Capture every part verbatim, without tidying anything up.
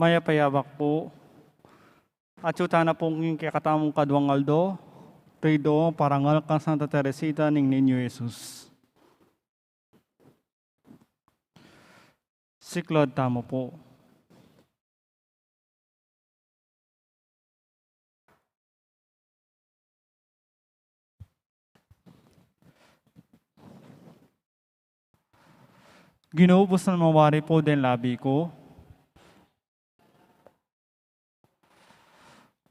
Mayap a yabak pu. Atyu tana pu king kekatamung kaduang aldo, Triduo, parangal kang Santa Teresita ning Niño Jesus. Siklaud tamu pu. Ginu, bustan mawari pu deng labi ku.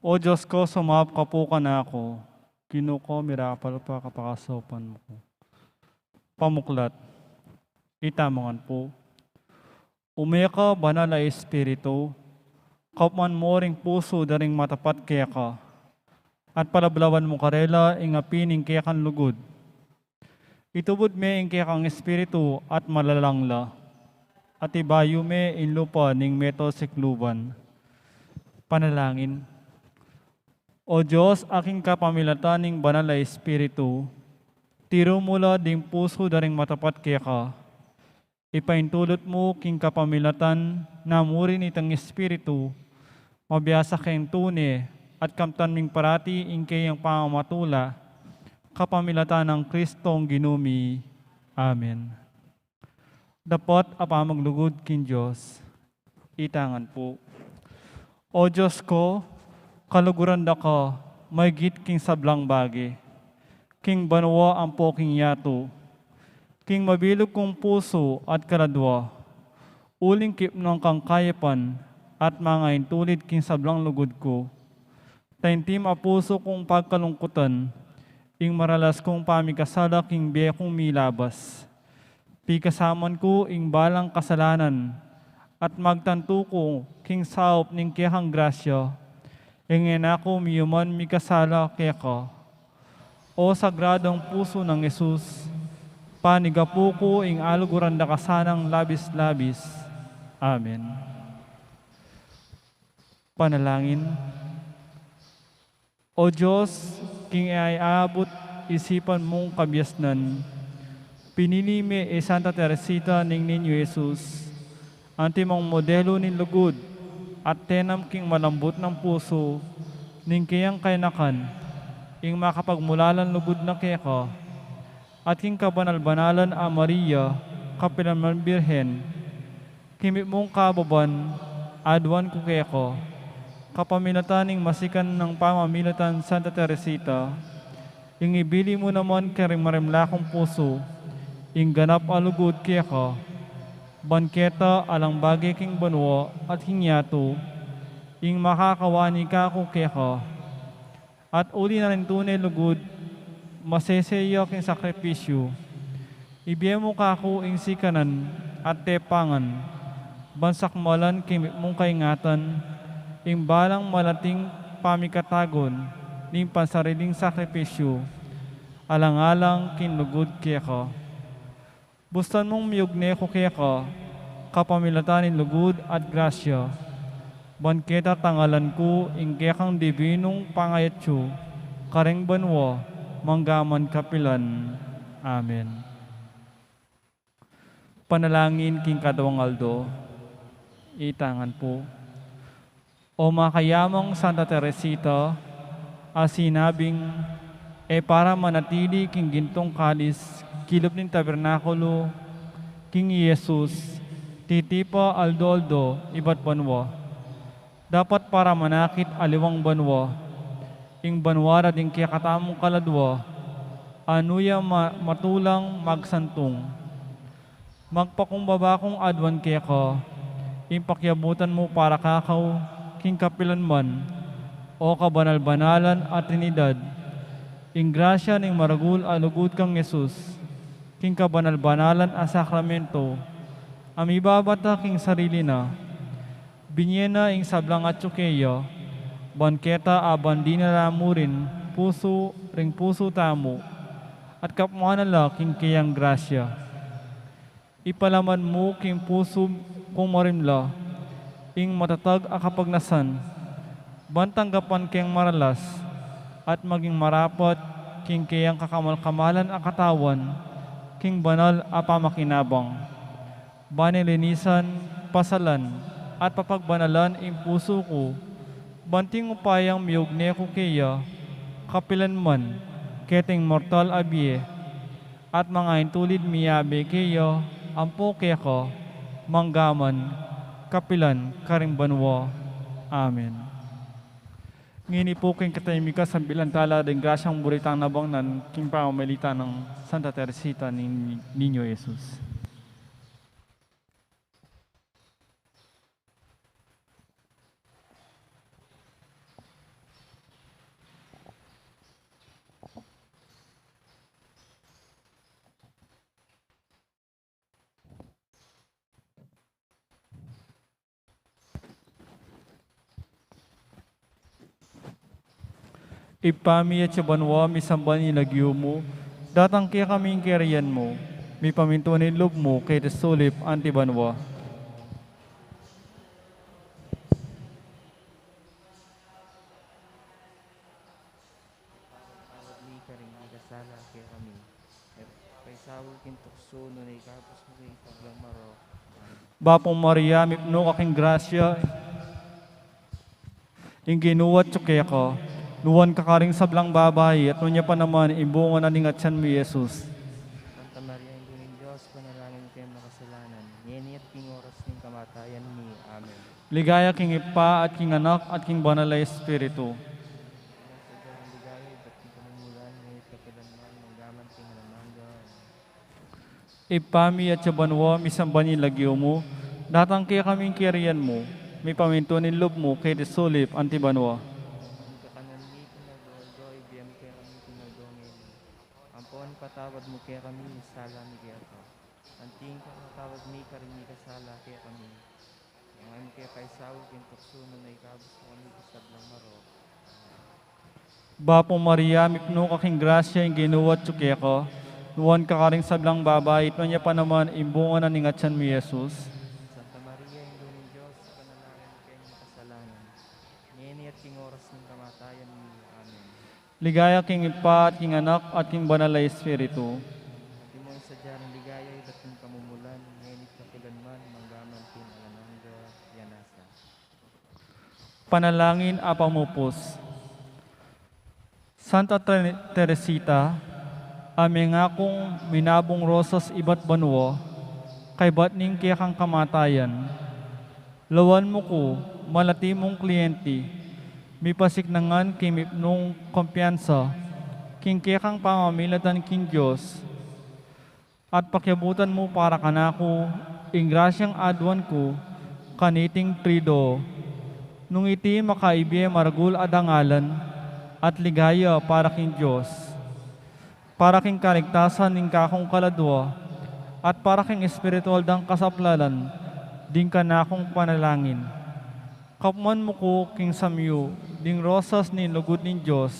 O Dios ku, sumaup ka pu kanaku. Ginu ku, mirapal ka pa kapakasaupan mu ku. Pamuklat. Itamu ngan pu. Ume ka Banal a Espiritu, kaupan mu ring pusu da ring matapat keka, at palablaban mu karela ing api ning kekang lugud. Itubud me ing kekang espiritu at malalang la, at ibayu me ing lupa ning meto sikluban. Panalangin. O Dios, a king kapamilatan ning Banal a Espiritu, tiru mu la ding pusu da ring matapat keka. Ipaintulut mu king kapamilatan na mu rin itang Espiritu, mabiasa keng tune at kamtan ming parati ing keyang pamamatula, kapamilatan nang Kristong Ginu mi. Amen. Dapot a pamaglugud king Dios. Itangan pu. O Dios ku, kaluguran da ka maygit king sablang bage, king banua ampo king yatu, king mabilug kung pusu at kaladua, uling kipnang kang kayapan at mangaintulid king sablang lugud ku. Taintim a pusu kung pagkalungkutan, ing maralas kung pamikasala king bie kung milabas. Pikasaman ku ing balang kasalanan, at magtantu ku king saup ning kekang grasya, ing e na ku miyuman mikasala keka. O Sagradong Pusu nang Jesus, panigapu ku ing aluguran da ka sanang labis-labis. Amen. Panalangin. O Dios, king e aabut isipan mung kabiasnan, pinili me i Santa Teresita ning Niño Jesus, antimong modelu ning lugud at tenam king malambut nang pusu ning keyang kayanakan, ing makapagmulalang lugud na keka, at king kabanal-banalan a Maria, kapilan man Birhen, king mitmung kababan, aduan ku keka, kapamilatan ning masikan nang pamamilatan Santa Teresita, ing ibili mu naman karing marimla kung pusu ing ganap a lugud keka, ban keta alang bage king banua at king yatu, ing makakawani kaku keka. At uli na ning tune lugud, masese ya king sakripisyu, ibie mu kaku ing sikanan at tepangan, ban sakmalan king mitmung kaingatan ing balang malating pamikatagun ning pansariling sakripisyu, alang-alang king lugud keka. Bustan mung miyugne ku keka, kapamilatan ning lugud at grasya, ban keta tangalan ku ing kekang dibinung pangayatsu, karing banua, manggaman kapilan. Amen. Panalangin king kaduang aldo. Itangan pu. O makayamang Santa Teresita, a sinabing, e para manatili king gintung kalis, kilub ning tabernakulu, king i Jesus, titipa aldo-aldo ibat banua. Dapat para manakit aliwang banua, ing banua da ding kekatamung kaladua, a nu ya ma-, matulang magsantung. Magpakumbaba kung aduan keka, ing pakiabutan mu para kakau, king kapilan man, o kabanal-banalan a Trinidad, ing grasya ning maragul a lugud kang Jesus, king kabanal-banalan a sakramento, a mibabata king sarili na, binye na ing sablang atyu keya, ban keta aban dinala mu rin pusu ring pusu tamu, at kapmana la king keyang grasya. Ipalaman mu king pusu kung marimla ing matatag a kapagnasan, ban tanggapan keng maralas, at maging marapat king keyang kakamal-kamalan a katawan, king banal a pamakinabang. Ban e linisan, pasalan, at papagbanalan ing pusu ku, banting upayang miugne ku keya, kapilan man, keting mortal a bie, at mangaintulid miyabe keya, ampo keka, manggaman, kapilan, karing banua. Amen. Ngeni pu king katahimikan, sambilan tala ding grasyang buri tang nabangnan king pamamagitan nang Santa Teresita ning Niño Jesus. Ibpa mi atsu ka banua, misamban ya ing lagyu mu, datang kekami ing kayarian mu, mipamintuan ing lub mu keti sulip anti banua. Patawad mi karing mikasala kekami. E mu ke paisaul king tuksu, nune ikabus mu kami king sablang marok. Amen. Bapu Maria, mipnu ka king grasya, ing Ginu atsu keka, nuan ka karing sablang babai, at nuan ya pa naman ing bunga na ning atyan mu, Jesus. Santa Maria, Indu ning Dios, ipanalangin mu kaming makasalanan, ngeni at king oras ning kamatayan mi. Amen. Ligaya king Ibpa, at king Anak, at king Banal a Espiritu. Ligaya, ibat king kamumulan, ngeni at kapilan man, manggaman king alang angga. Ibpa mi atsu ka banua, misamban ya ing lagyu mu, datang kekami ing kayarian mu, mipamintuan ing lub mu keti sulip anti banua. Ing kakanan mi king aldo-aldo, ibie mu kekami king aldo ngeni. Ampon ipatawad mu kekami ing sala mi keka, anti ing pamamatawad mi karing mikasala kekami. Nune e mu ke paisaul king tuksu, nune ikabus mu kami king sablang marok. Bapu Maria, mipnu ka king grasya, ing Ginu atsu keka, nuan ka karing sablang babai, at nuan ya pa naman ing bunga na ning atyan mu, Jesus. Santa Maria, Indu ning Dios, ipanalangin mu kaming makasalanan, ngeni at king oras ning kamatayan mi. Amen. Ligaya king Ibpa, at king Anak, at king Banal a Espiritu. Antimo ing sadya nang ligaya, ibat king kamumulan, ngeni at kapilan man, manggaman king alang angga. Amen. Panalangin a pamupus. Santa Tre-, Teresita, a mengakung minabung rosas ibat banua, kaybat ning kekang kamatayan, lawan mu ku, malati mung klienti, mipasiknangan king mipnung kumpiyansa king kekang pamamilatan king Dios, at pakiabutan mu para kanaku ing grasyang aduan ku kaniting Triduo, nung iti makaibie maragul a dangalan at ligaya para king Dios, para king kaligtasan ning kakung kaladua, at para king espiritual dang kasaplalan ding kanakung panalangin. Kapman mu ku king samyu ding rosas ning lugud ning Dios,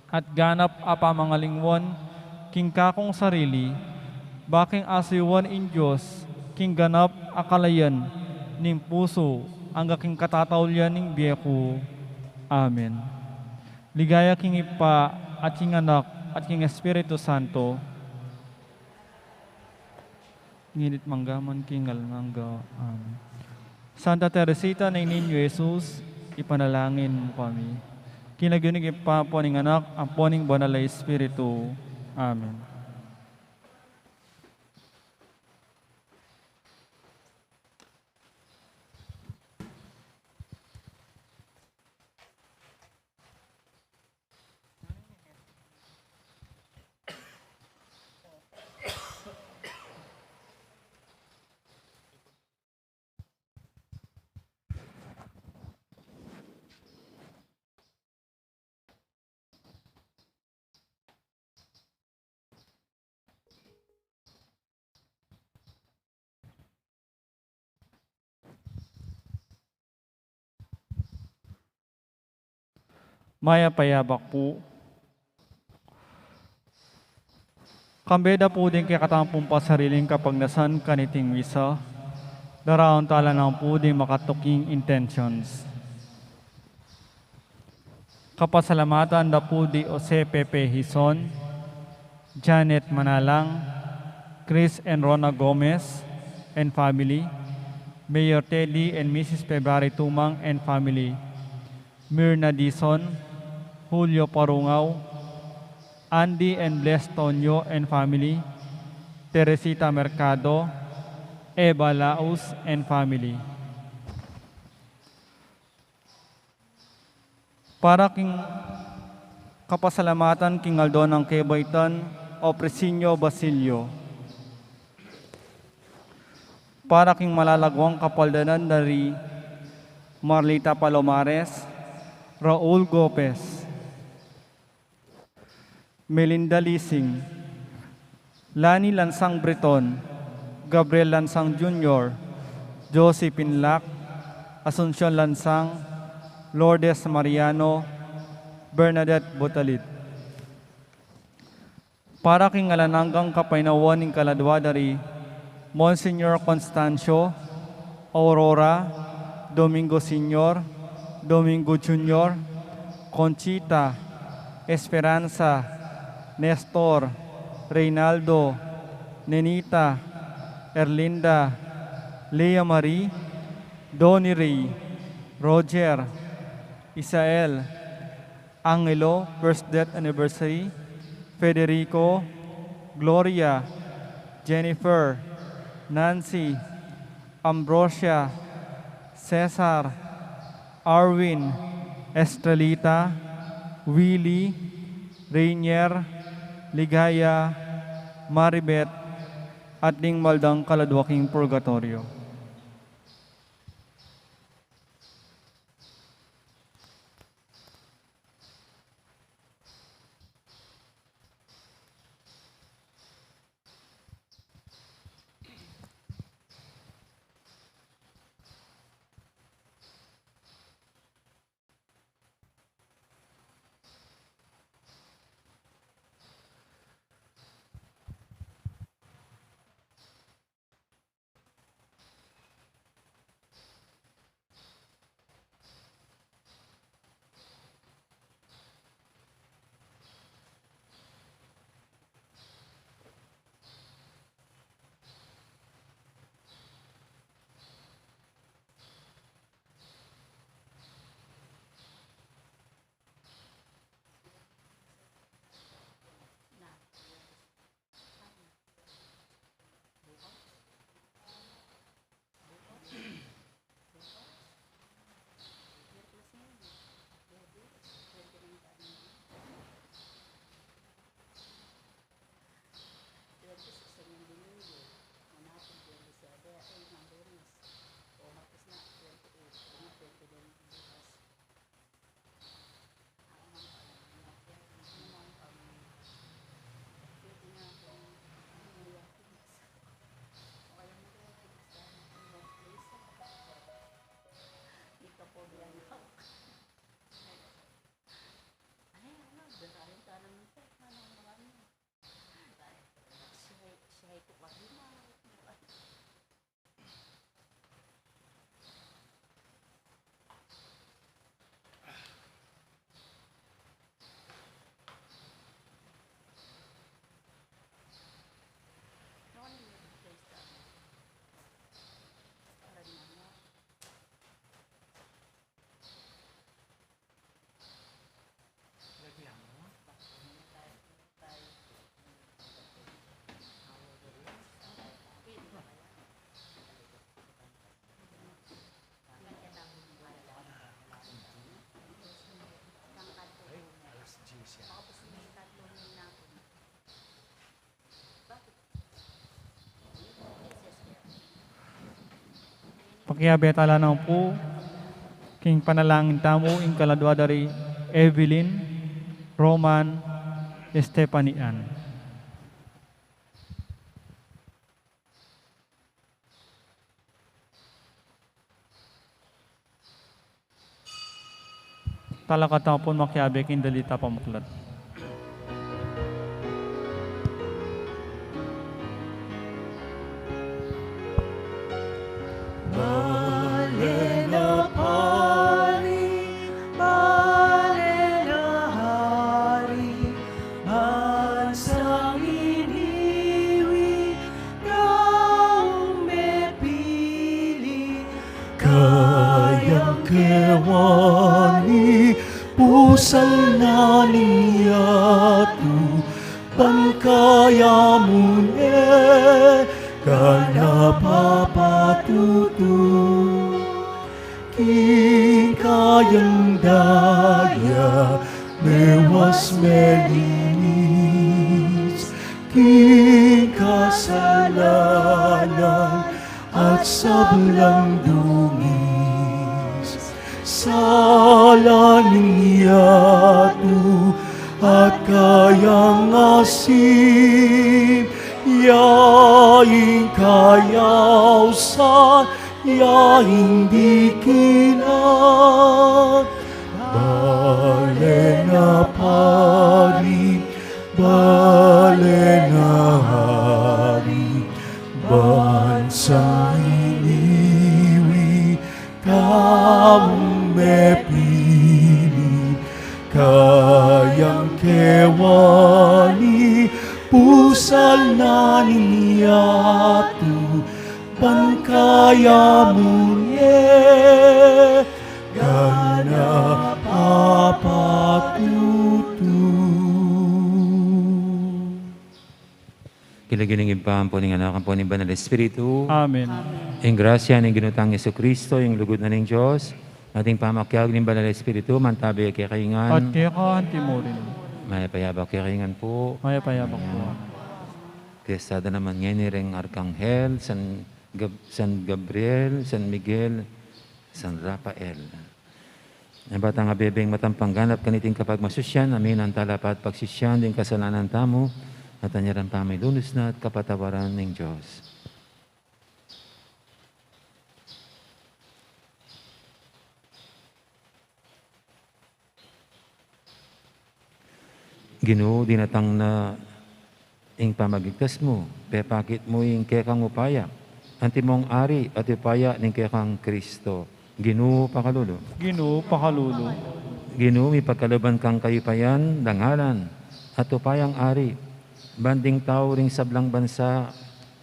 at ganap a pamangalingwan king kakung sarili, ba king asuyuan ing Dios king ganap a kalayan ning pusu, angga king katataulian ning bie ku. Amen. Ligaya king Ibpa, at king Anak, at king Espiritu Santo. Ngeni at manggaman king alang angga. Amen. Santa Teresita ning Niño Jesus, ipanalangin mu kami. King lagyu ning Ibpa, ampo ning Anak, ampo ning Banal a Espiritu. Amen. Mayap a yabak pu. Kambe da pu ding kekatamung pasariling kapagnasan kaniting misa, daraun tala nang pu ding makatuking intentions. Kapasalamatan da pu di Jose Pepe Hizon, Janet Manalang, Chris and Rona Gomez and family, Mayor Teddy and Missus February Tumang and family, Mirna Dizon, Julio Parungao, Andy and Bless Tonyo and family, Teresita Mercado, Eva Laus and family. Para king kapasalamatan king aldo nang kebaitan, Ofresinio Basilio. Para king malalaguang kapaldanan dari Marlita Palomares, Raul Gopez, Melinda Lising, Lani Lansang Briton, Gabriel Lansang Junior, Josie Pinlac, Asuncion Lansang, Lourdes Mariano, Bernadette Botalit. Para king alang anggang kapaynawan ning kaladua dari Monsignor Constancio, Aurora, Domingo Senior, Domingo Junior, Conchita, Esperanza, Nestor, Reynaldo, Nenita, Erlinda, Lea Marie, Donny Ray, Roger, Isael, Angelo, first death anniversary, Federico, Gloria, Jennifer, Nancy, Ambrosia, Cesar, Arwin, Estrelita, Willie, Rainier, Ligaya, Maribet, at ding maldang kaladua king purgatoryo. Pakiabe tala na pu king panalangin tamu ing kaladua dari Evelyn, Roman, Stephanie Ann. Talakad tamu pun makiabe king dalita pamuklat. Bale na pari, bale na hari, bansang iniwi, kaung mepili, Pusal na ning yatu, ban kaya mu ne, gana papatutu. King kayang daya, mewas melinis, king kasalanan at sablang dungis. Sala ning yatu at kayang asim, ya ing kayausan, ya ing dikinan. Bale na pari, bale na ari, bansang iniwi, taung mepili, kayang kewani. Pusal na ning yatu, ban kaya mu ne, gana papatutu. King lagyu ning Ibpa, ampo ning Anak, ampo ning Banal Espiritu. Amen. Ing grasya ning Ginu tang Jesucristo, ing lugud na ning Dios, at ing pamakiabe ning Banal Espiritu, mantabi kekayu ngan. At keka antimurin. Mayap a yabak kekayu ngan pu. Mayap a yabak pu. Ayan. Fiesta da naman ngeni ring Arkanghel, San Gab-, San Gabriel, San Miguel, San Rafael. Ing batang abebeng matampang ganap kaniting kapagmasusyan, aminan tala pa at pagsisyan ding kasalanan tamu, at anyaran pamilunus na at kapatawaran ning Dios. Ginu, dinatang na ing pamagligtas mu, pepakit mu ing kekang upaya. Antimong ari at upaya ning kekang Kristo. Ginu, pakalulu. Ginu, pakalulu. Ginu, mipagkalub kang kayupayan, dangalan, at upayang ari, ban ding tau ring sablang bansa,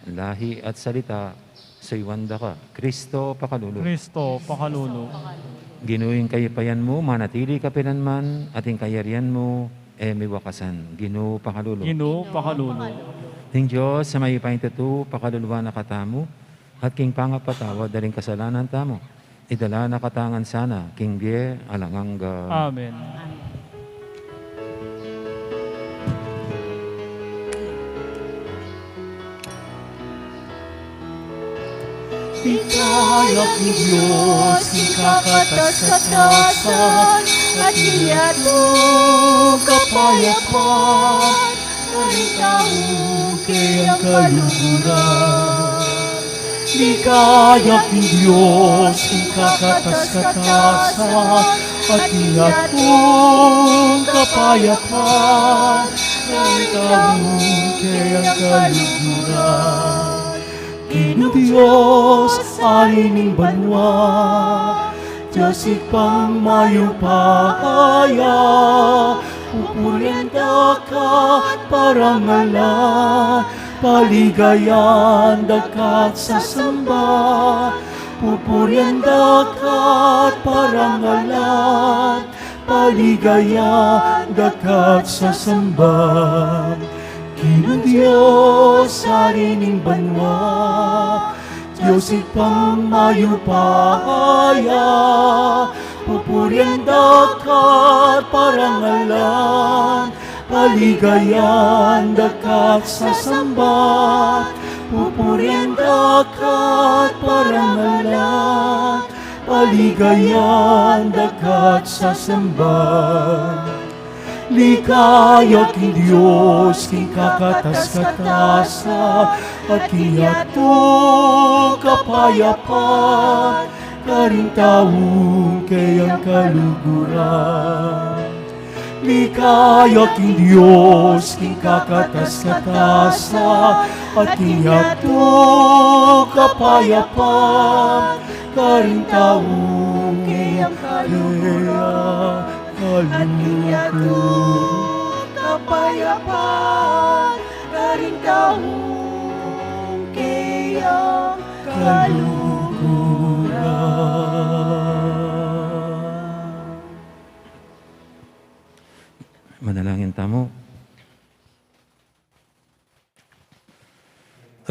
lahi at salita, suyuan da ka. Kristo, pakalulu. Kristo, pakalulu. Ginu, ing kayupayan mu, manatili kapilanman, at ing kayarian mu, e miwakasan. Ginu, pakalulu. Ginu, pakalulu. Ing Dios a mayupayang tutu, pakaluluan na katamu, at king pangapatawad da ring kasalanan tamu, idala na katamu ngan sana king bie alang angga. Amen. Ikayap ning Dios ing kakatas-katasan, at iyatung kapayapan karing taung keyang kaluguran. Ikayap ning Dios ing kakatas-katasan, at iyatung kapayapan karing taung keyang kaluguran. Ginu Dios, Ari ning banua, Dios Ibpang mayupaya, pupurian da ka at parangalan, paligayan da ka at sasamban. Pupurian da ka at parangalan, paligayan da ka at sasamban. Ginu Dios, Ari ning banua, Dios Ibpang mayupaya, pupurian da ka at parangalan, paligayan da ka at sasamban. Pupurian da ka at parangalan, paligayan da ka at sasamban. Ligaya king Dios king kakatas-katasan, at iyatung kapayapan karing taung keyang kaluguran. Ligaya king Dios king kakatas-katasan, at iyatung kapayapan karing taung keyang kaluguran. At iyatung kapayapan karing taung keyang kaluguran. Manalangin tamu.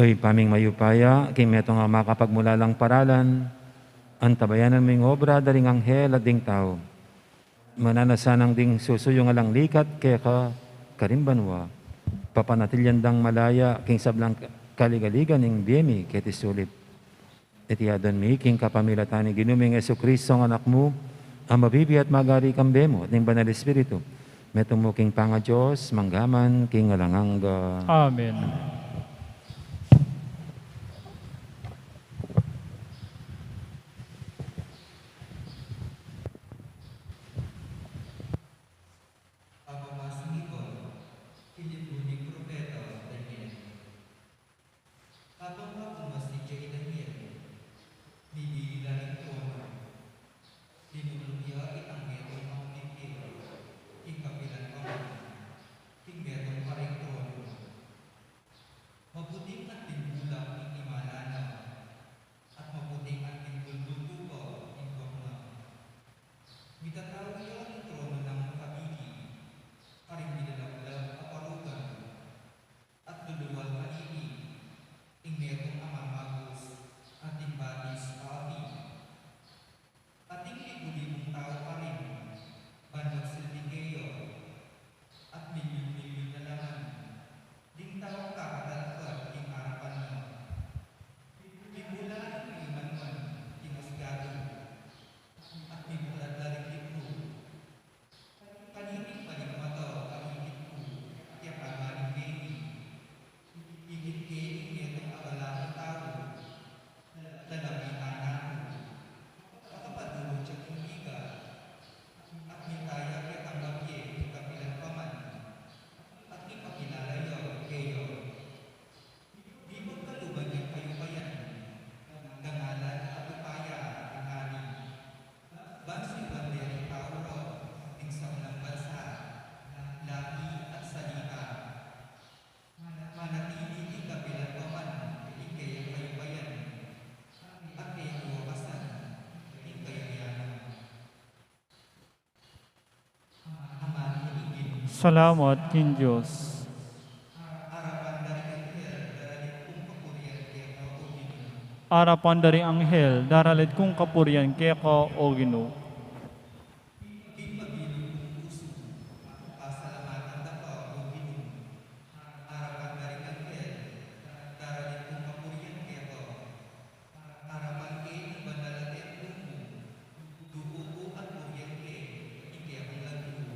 O Ibpa ming mayupaya, king metung a makapagmulalang paralan, antabayanan mu ing obra da ring anghel at ding tau. Mananu sanang ding susuyung alang likat keka karin banua, papanatilian dang malaya king sablang kaligaligan ning bie mi keti sulip. Iti aduan mi king kapamilatan ning Ginu ming Jesucristo, ing Anak mu, a mabibie at magari kambe mu at ning Banal Espiritu, metung mu king pangaDios, mangga man king alang angga. Amen. Pamamasang iba king libru ning propeta Daniel. Kabang makumasidya i Daniel, mibilila ing tronu, linulung ya itang metung a mangmipil king kapilan paman king metung karing tronu. Maputing anting bulak ing imala na, at maputing anting buldutu pa ing buak na. Mitatau ya king tronu nang makabigi karing milalaklak a parugan, at lulual kaniti ing metung a mamagus anting batis a api. Ating libu-libung tau karin ban magsilbi keya, at milyun-milyun na naman ding taung kakatalakad king arapan na. Pibulalan yu man man king asgadu, at mibuklat la ring libru. Kaniting palikmata a ikit ku, kaya kamaning beni, ikit ke ning metung a balamu tau, lalapitan na ku, makapadurut ya king bigat, at mitaya ketang mabie king kapilan paman, at mipakilala ya keya. Mipagkaluban yang kayupayan, dangalan at upaya ning ari. Ban siban deri tau ro ning sablang bansa, lahi at salita. Manatili king kapilan paman ing kayang kayupayan, at kayang wakasan ing kayarian. Salamat king Dios. Arapan da ring anghel, daralit kung kapurian keka, O Ginu. King mabilug kung pusu, pasalamatan da ka, O Ginu. Arapan da ring anghel, daralit kung kapurian keka. Arapan ke ing banal a templo mu, duku ku at purian ke ing kekang lagyu.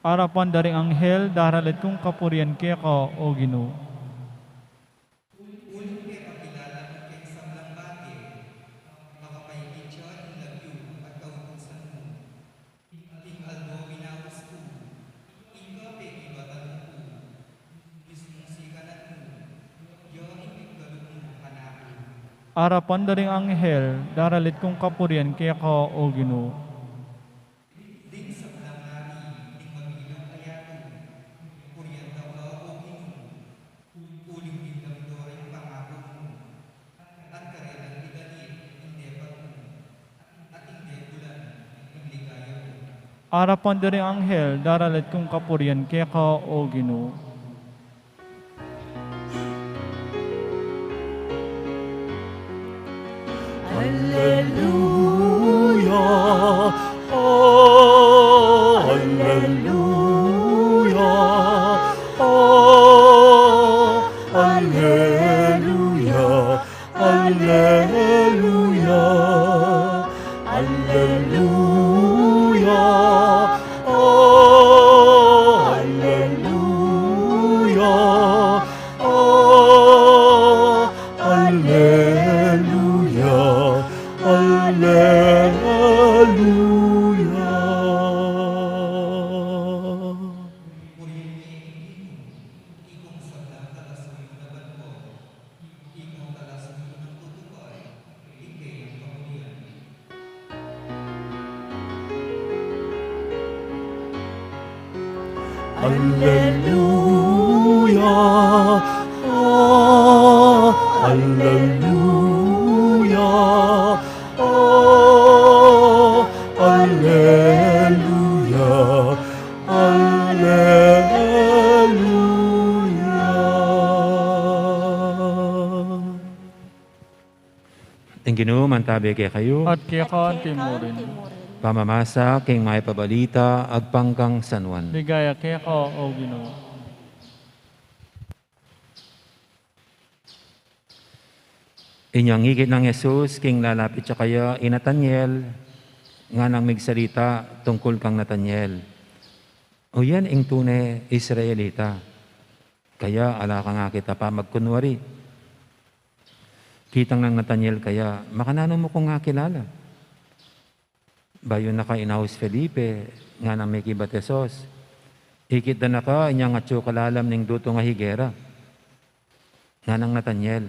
Arapan da ring anghel, daralit kung kapurian keka, O Ginu. Uling mepakilala ku keng sablang bage, makapaikit ya ing lagyu at kautusan mu. Ing aldo binawas ku, ing kape ibatan mu ku, mismung sikanan mu, ya ing pigkalub mu kanaku. Arapan da ring anghel, daralit kung kapurian keka, O Ginu. Ding sablang ari ning mabilug a yatu, purian da ka, O Ginu. Uling dimdam da ring pangaku mu, at karelang idalit ing depat mu, at ing dekulan ing ligaya mu. Arapan da ring anghel, daralit kung kapurian keka, O Ginu. Alleluia, oh, alleluia, oh, alleluia, alleluia, alleluia, oh, alleluia. Oh, alleluia, alleluia. Alleluia, oh, alleluia, oh, alleluia, alleluia. Ginu, mantabi kekayu. At keka anti murin. Pamamasa king mayap a balita agpang kang San Juan. Ligaya keka, O Ginu. Inyang ikit nang Jesus king lalapit ya kaya i Nataniel, nganang migsalita tungkul kang Nataniel, "O yan ing tune Israelita, kaya ala kang akit a pamagkunwari." Kitang nang Nataniel kaya, "Makananu mu kung akilala?" Bayu na ka inaus Felipe, nganang mekibat Jesus, "Ikit da na ka inyang atyu kalalam ning dutung a higera." Nganang Nataniel,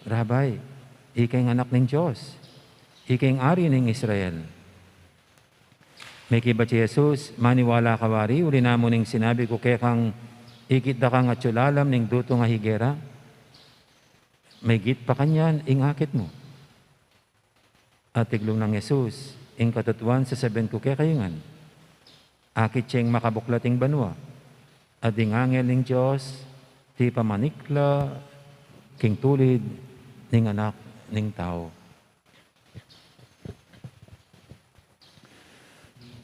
"Rabbi, ika ing Anak ning Dios, ika ing Ari ning Israel." Mekibat ya i Jesus, "Maniwala ka wari uli na mu ning sinabi ku kekang, ikit da kang atyu lalam ning dutung a higera? Maygit pa kanyan ing akit mu." At tiglung nang Jesus, "Ing katutuan sasabian ku kekayu ngan, akit ya ing makabuklat ing banua, at ding angel ning Dios tipa manikla king tulid ning Anak ning Tau."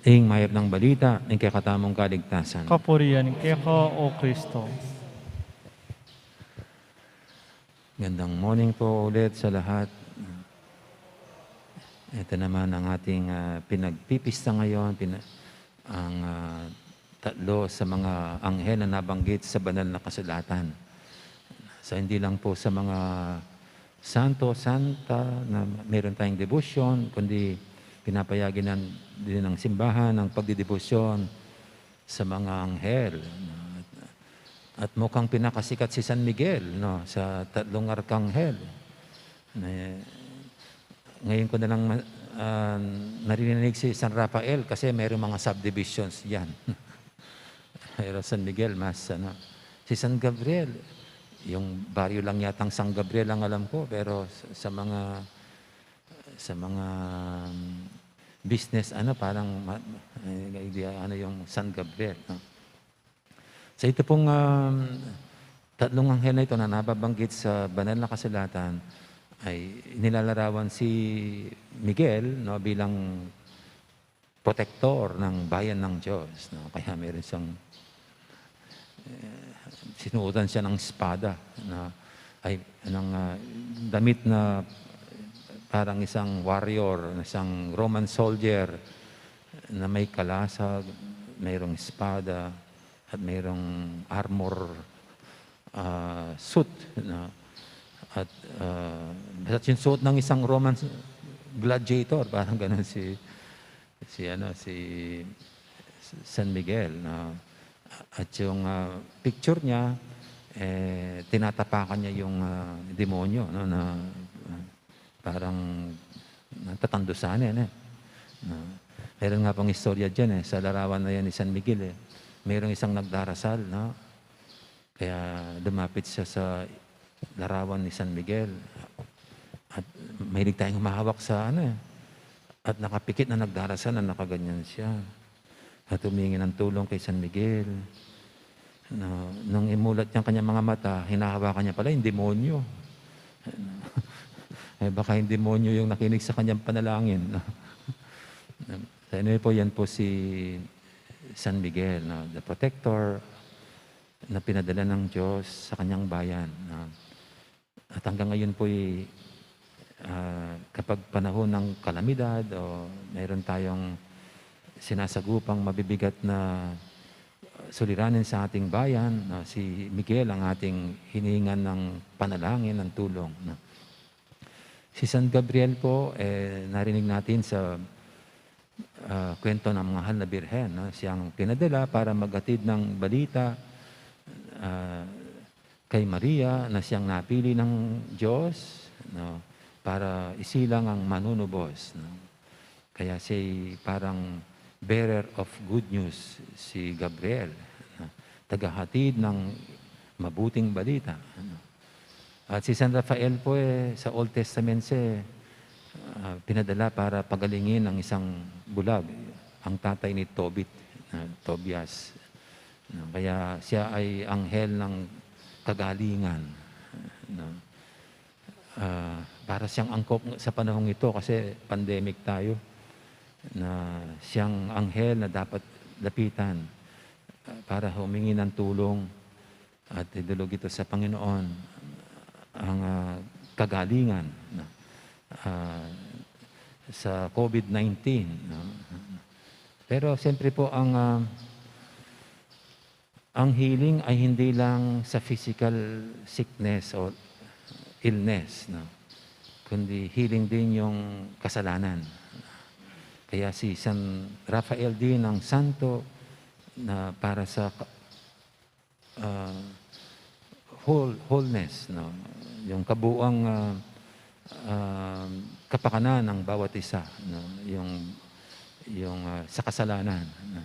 Ing mayap nang balita ning kekatamung kaligtasan. Kapurian keka, O Kristo. Gandang morning po ulit sa lahat. Ito naman ang ating, ah, pinagpipista ngayon, pina-, ang, ah, tatlo sa mga anghel na nabanggit sa banal na kasulatan. So, hindi lang po sa mga santo, santa na meron tayong debosyon, kundi pinapayagan nan-, din ng simbahan ang pagdedebosyon sa mga anghel. At mukhang pinakasikat si San Miguel, no, sa tatlong arkanghel. Na, ngayon ko na lang ma-, ah, naririnig si San Rafael kasi mayroong mga subdivisions diyan. Pero San Miguel, mas ano, si San Gabriel, yung baryo lang yatang San Gabriel ang alam ko, pero sa, sa mga, sa mga, um, business, ano, parang ma-, eh, idea, ano yung San Gabriel, no? So, ito pong, um, tatlong anghel na ito na nababanggit sa banal na kasulatan ay nilalarawan si Miguel, no, bilang protektor ng bayan ng Diyos, no? Kaya meron siyang, eh, sinuotan siya ng espada, no? Ay, ng, ah, damit na parang isang warrior, isang Roman soldier na may kalasag, mayroong espada, at mayroong armor, ah, suit, no? At, ah, basta't yung suot ng isang Roman gladiator, parang ganun si, si, ano, si San Miguel, no? At yung, ah, picture niya, eh, tinatapakan niya yung, ah, demonyo, no, na, ah, parang natatandusan, eh, no? No. Meron nga pang istorya diyan, eh, sa larawan na yan ni San Miguel, eh. Merong isang nagdarasal, no? Kaya lumapit siya sa larawan ni San Miguel. At mahilig tayong humahawak sa ano, eh. At nakapikit na nagdarasal na nakaganyan siya. At humingi ng tulong kay San Miguel. No, nung imulat niya ang kanyang mga mata, hinahawakan niya pala yung demonyo. Eh, baka yung demonyo yung nakinig sa kanyang panalangin, no? So, anyway po, yan po si San Miguel, no? The protector na pinadala ng Diyos sa kanyang bayan, no? At hanggang ngayon po'y, ah, kapag panahon ng kalamidad o mayroon tayong sinasagupang mabibigat na suliranin sa ating bayan, no, si Miguel ang ating hiningan ng panalangin, ng tulong, no. Si San Gabriel po, eh, narinig natin sa, ah, kwento ng Mahal na Birhen, no, siyang pinadala para maghatid ng balita, ah, kay Maria na siyang napili ng Diyos, no, para isilang ang manunubos, no. Kaya siya'y parang bearer of good news si Gabriel, no, tagahatid ng mabuting balita, no. At si San Rafael po, eh, sa Old Testament siya, eh, ah, pinadala para pagalingin ang isang bulag, ang tatay ni Tobit, ah, Tobias. No, kaya siya ay anghel ng kagalingan, no? Ah, para siyang angkop sa panahong ito kasi pandemic tayo, na siyang anghel na dapat lapitan, ah, para humingi ng tulong at idulog ito sa Panginoon ang, ah, kagalingan, no? Ah, sa COVID nineteen, no? Pero siyempre po, ang, ah, ang healing ay hindi lang sa physical sickness o illness, no? Kundi healing din yung kasalanan. Kaya si San Rafael din ang santo na para sa ka-, ah, whole, wholeness, no? Yung kabuuang, ah, ah, kapakanan ng bawat isa, no? Yung, yung, ah, sa kasalanan, no?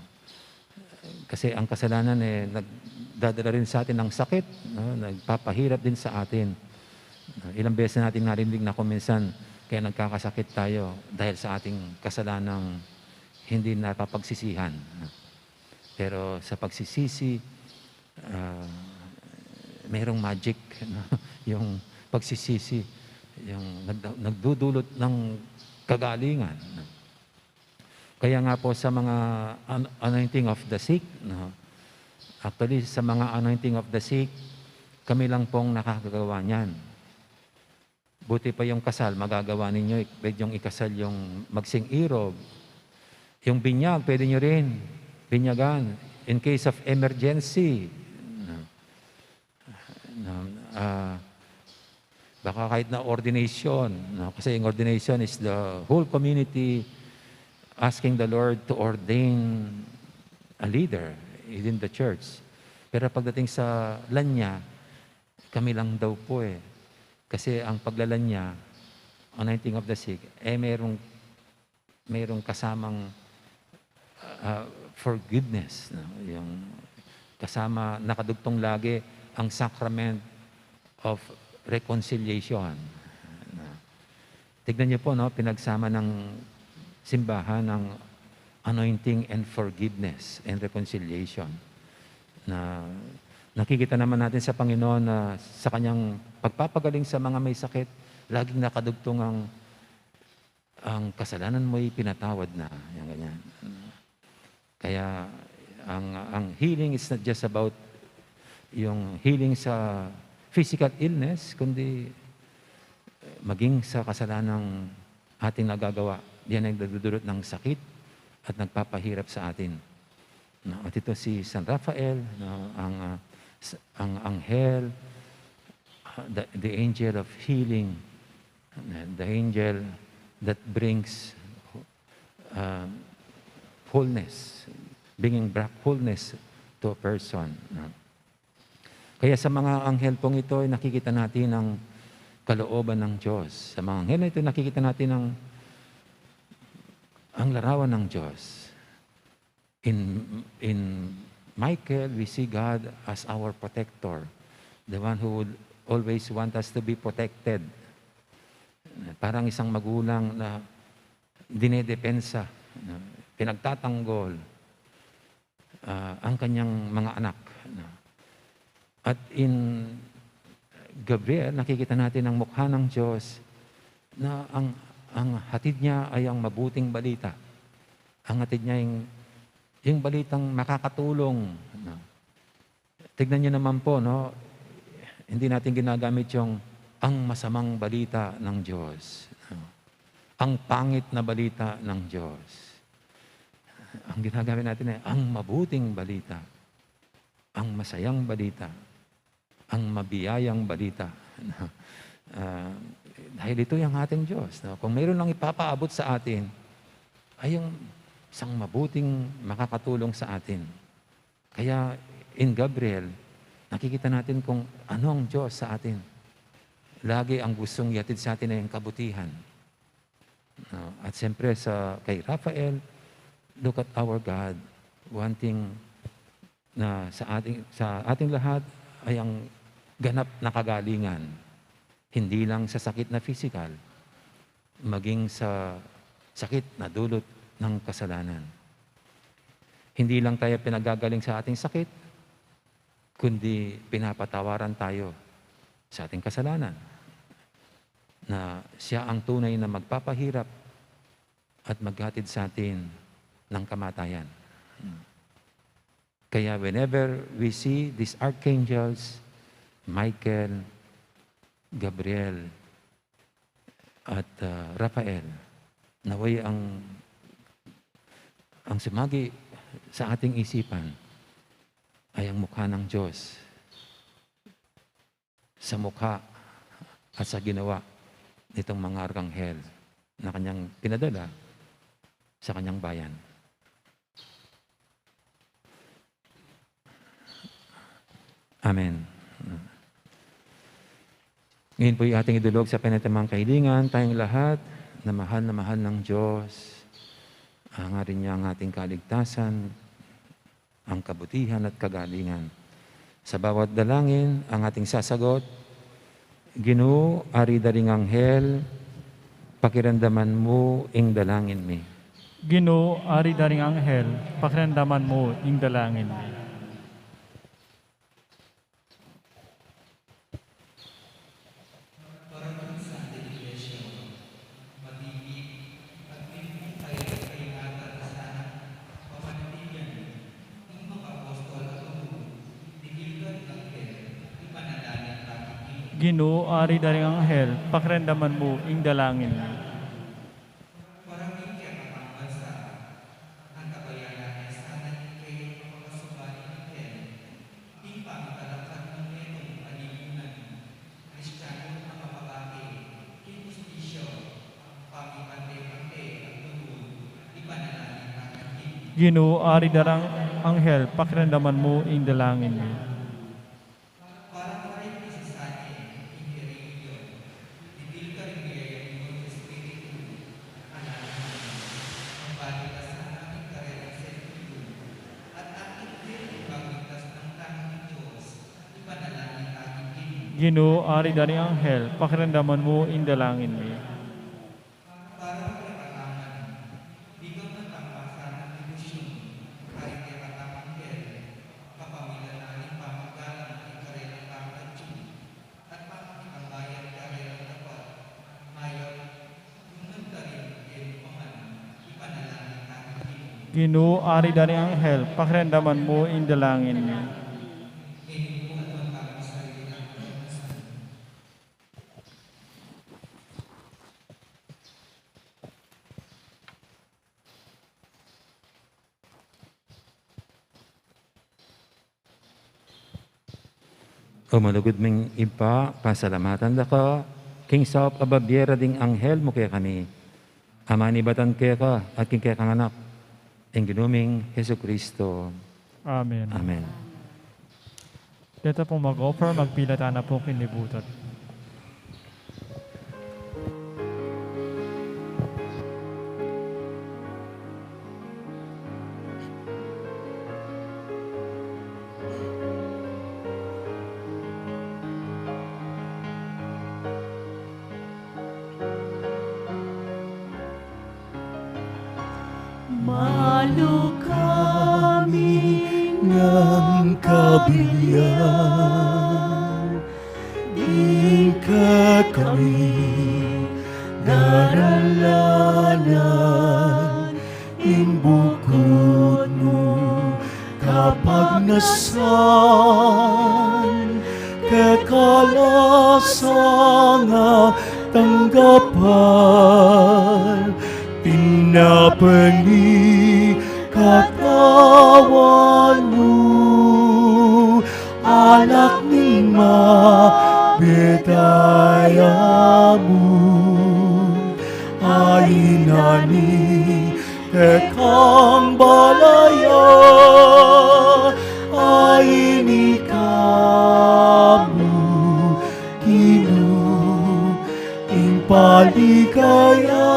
Kasi ang kasalanan, eh, nagdadala rin sa atin ng sakit, no? Nagpapahirap din sa atin. No? Ilang beses natin narinig na kung minsan kaya nagkakasakit tayo dahil sa ating kasalanang hindi napapagsisihan, no? Pero sa pagsisisi, ah, merong magic, no? Yung pagsisisi, yung nagda-, nagdudulot ng kagalingan, no? Kaya nga po sa mga an-, anointing of the sick, no? Actually, sa mga anointing of the sick, kami lang pong nakakagawa niyan. Buti pa yung kasal, magagawa ninyo, ik-, pwede yung ikasal yung magsing-irob. Yung binyag, pwede nyo rin binyagan in case of emergency. No? No, ah, baka kahit na ordination, no? Kasi yung ordination is the whole community asking the Lord to ordain a leader within the church. Pero pagdating sa lanya, kami lang daw po eh. Kasi ang paglalanya, anointing of the sick, eh merong, merong kasamang, ah, forgiveness, no? Yung kasama, nakadugtong lagi ang sacrament of reconciliation. No? Tignan niyo po, no, pinagsama ng simbahan ang anointing and forgiveness and reconciliation. Na nakikita naman natin sa Panginoon na sa kanyang pagpapagaling sa mga may sakit, laging nakadugtong ang, "Ang kasalanan mo'y pinatawad na." Yung ganyan. Kaya ang, ang healing is not just about yung healing sa physical illness, kundi maging sa kasalanang ating nagagawa. Yan ang nagdudulot ng sakit at nagpapahirap sa atin. No, at ito si San Rafael, no, ang, ah, s-, ang anghel, ah, the, the angel of healing, the angel that brings, ah, wholeness, bringing back wholeness to a person, no? Kaya sa mga anghel pong ito, ay nakikita natin ang kalooban ng Diyos. Sa mga anghel na ito, nakikita natin ang, ang larawan ng Diyos. In, in Michael, we see God as our protector, the one who would always want us to be protected. Parang isang magulang na dinedepensa, no? Pinagtatanggol, ah, ang kanyang mga anak, no? At in Gabriel, nakikita natin ang mukha ng Diyos na ang, ang hatid niya ay ang mabuting balita. Ang hatid niya yung, yung balitang makakatulong, no? Tignan niyo naman po, no? Hindi natin ginagamit yung ang masamang balita ng Diyos, no? Ang pangit na balita ng Diyos. Ang ginagamit natin ay ang mabuting balita, ang masayang balita, ang mabiyayang balita. Ah, dahil ito yung ating Diyos, no? Kung mayroon lang ipapaabot sa atin, ay yung isang mabuting makakatulong sa atin. Kaya in Gabriel, nakikita natin kung ano ang Diyos sa atin. Lagi ang gustong ihatid sa atin ay ang kabutihan. No? At siyempre sa kay Rafael, look at our God, wanting na sa ating, sa ating lahat ay ang ganap na kagalingan, hindi lang sa sakit na pisikal, maging sa sakit na dulot ng kasalanan. Hindi lang tayo pinagagaling sa ating sakit, kundi pinapatawaran tayo sa ating kasalanan. na siya ang tunay na magpapahirap at maghatid sa atin ng kamatayan. Kaya whenever we see these archangels, Michael, Gabriel, at, ah, Rafael, naway ang, ang sumagi sa ating isipan ay ang mukha ng Diyos sa mukha at sa ginawa nitong mga arkanghel na kanyang pinadala sa kanyang bayan. Amen. Ngayon po'y ating idulog sa pinatamang kahilingan, tayong lahat na mahal na mahal ng Diyos. Hangarin niya ang ating kaligtasan, ang kabutihan at kagalingan. Sa bawat dalangin, ang ating sasagot, Ginu, ari da ring anghel, pakiramdaman mu ing dalangin mi. Ginu, ari da ring anghel, pakiramdaman mu ing dalangin mi. Ginu, ari da ring anghel, pakiramdaman mu ing dalangin mi. Ginu, ari da ring anghel, pakiramdaman mu ing dalangin mi. Ginu, ari da ring anghel, pakiramdaman mu ing dalangin mi. Ginu, ari da ring anghel, pakiramdaman mu ing dalangin mi. O malugud ming Ibpa, pasalamatan da ka king saup a babiera ding anghel mu kekami, a manibatan keka at king kekang Anak, ing Ginu ming Jesucristo. Amen. Amen. Deta pung mag-offer, magpilatan na pu king libutan. Malu kami nang kabilyan, ing kekami daralanan, ing bukud mu kapagnasan, kekalasan a tanggapan, tinapani katawan mu, alak ning mabedaya mu, a inani kekang balayan, a ini ka mu, Ginu, ing paligaya,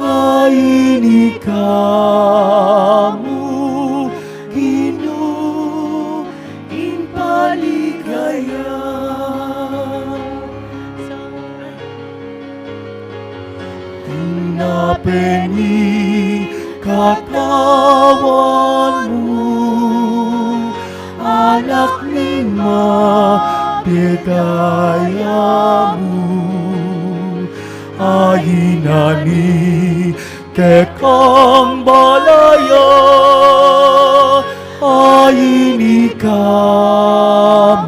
a ini ka mu, Ginu, ing paligaya. Tinapani katawan mu, alak ning ma Pidaya mu, ain na ni kekang balaya, ain ika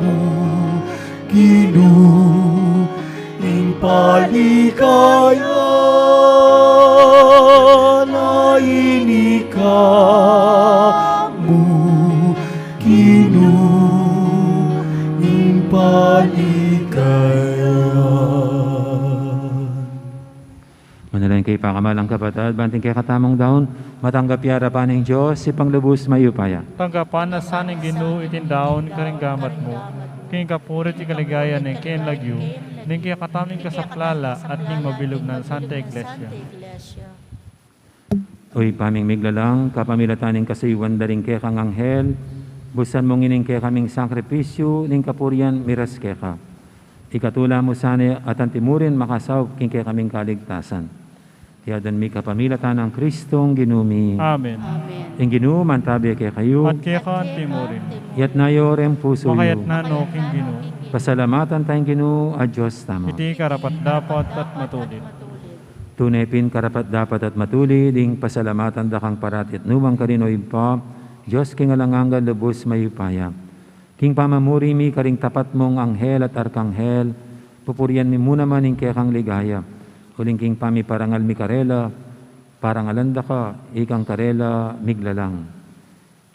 mu, Ginu, ing paligaya, ain ika mu, Ginu, ing paligaya. Manalangin kayu, pakamalan kung kapatad, ban iting kekatamung daun, matanggap ya arapan ning Dios, Ibpang lubus mayupaya. Tanggapan na sa ning Ginu iting daun karing gamat mu, king kapurian at kaligayan ning kayang lagyu, ning kekatamung kasaplalan at ning mabilug nang Santa Iglesia. O Ibpa ming miglalang, kapamilatan ning kasuyuan da ring kekang anghel, busan mu ngeni ing kekaming sakripisyu ning kapurian miras keka. Ikatula mu sana at anti mu rin makasaup king kekaming kaligtasan. Iti adwan mi kapamilatan nang Kristong Ginu mi. Amen. Amen. Ing Ginu mantabi kekayu. At keka anti mu rin. Itas yu ring pusu yu. Makaitas no king Ginu. Pasalamatan taya ing Ginu a Dios tamu. Iti karapat-dapat at matulid. Tune pin karapat-dapat at matulid ing pasalamatan da kang parati at nukarin man, O Ibpa, Dios king alang angga, lubus mayupaya. King pamamuri mi karing tapat mung anghel at arkanghel, pupurian mi mu naman ing kekang ligaya. Uling king pamiparangal mi karela, parangalan da ka ikang karela miglalang.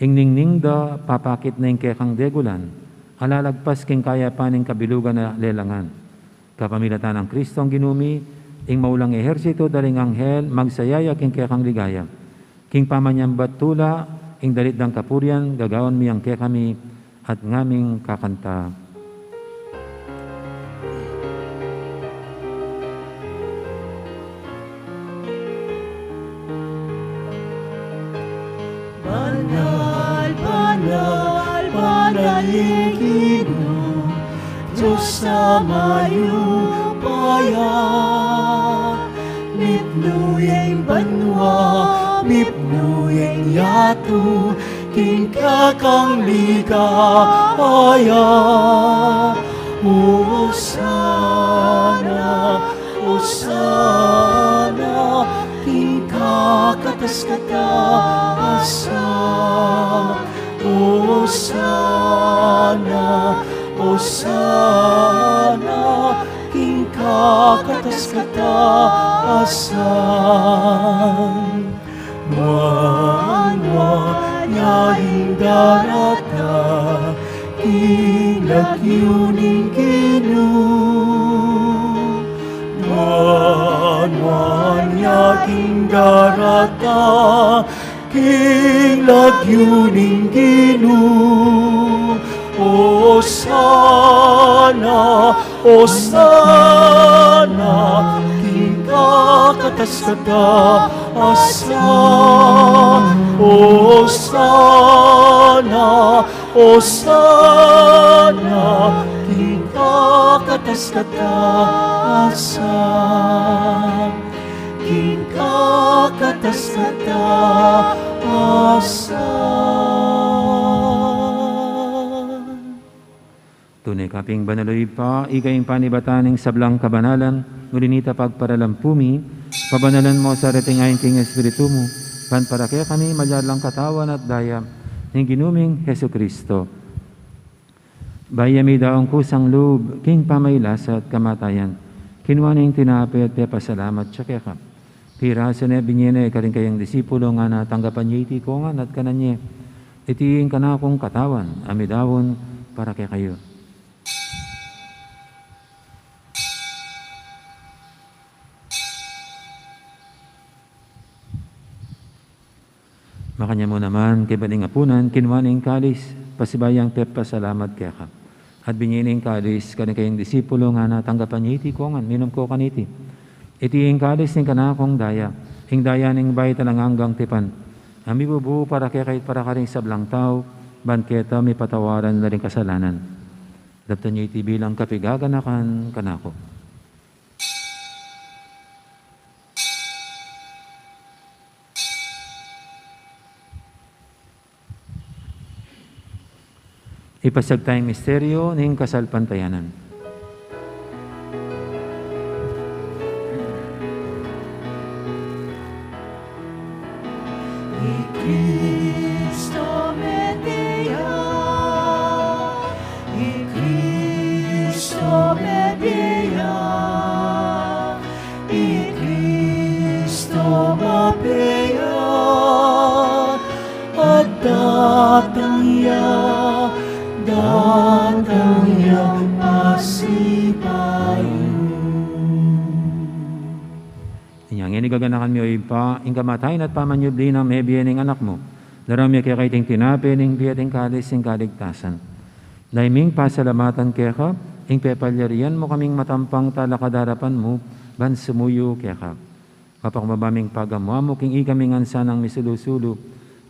Ing ningning da papakit na ing kekang degulan, a lalagpas king kayapan ning kabilugan a lelangan. Kapamilatan nang Kristong Ginu mi, ing maulang ehersitu da ring anghel magsaya ya king kekang ligaya. King pamanyambat tula, ing dalit dang kapurian gagawan mi yang kekami at ngaming kakanta. Banal, banal, banal ing Ginu, Dios a mayupaya. Mipnu ya ing banua, mipnu ya ing yatu, king kekang ligaya. Hosana, Hosana, king kakatas-katasan. Hosana, Hosana, king kakatas-katasan. Nuan, nuan ya ing darata king lagyu ning Ginu. Nuan, nuan ya ing darata king lagyu ning Ginu. Hosana, Hosana, king kakatas-katasan. Hosana, Hosana, king kakatas-katasan. King kakatas-katasan. Tune ka pin banal, O Ibpa, ika ing panibatan ning sablang kabanalan, nune nita pagparalan pu mi, pabanalan mu sa reting ain king Espiritu mu, ban para kekami maging katawan at daya ning Ginu ming Jesucristo. Bayu ya midaun kusang lub king pamagkasakit at kamatayan, kinua ne ing tinape at pepasalamat ya keka. Pirasu ne, binie ne karing kayang disipulo, ngana, tanggapan ye iti kongan at kanan ye. Iti ing kanakung katawan a midaun para kekayu. Makanyan mu naman, kaybat ning apunan, kinua ne ing kalis, pasibayu yang pepasalamat keka. At binie ne ing kalis karing kayang disipulo, ngana, tanggapan ye iti kongan, minum ko kaniti. Iti ing kalis ning kanakung daya, ing daya ning bayu at alang anggang tipan, a mibubu para kekayu at para karing sablang tau, ban keta mipatawaran la ring kasalanan. Daptan ye iti bilang kapaganakan kanaku. Ipasiag taya ing misteryu ning kasalpantayanan. I Kristu mete ya, i Kristu mete ya, i Kristu mete ya, at datang ya, datang ya pasibayu. Inya ngeni gaganakan mi, o Ibpa, ing kamatayan at pamanyubli nang mebie ning Anak mu. Daraun mi keka iting tinape ning bie at ing kalis ning kaligtasan. Dayang pasalamatan keka, ing pepalyarian mu kaming matampang talakad king arapan mu, ban sumuyu keka. Mapakumbaba ming pagamu-amu king ikami ngan sanang misulu-sulu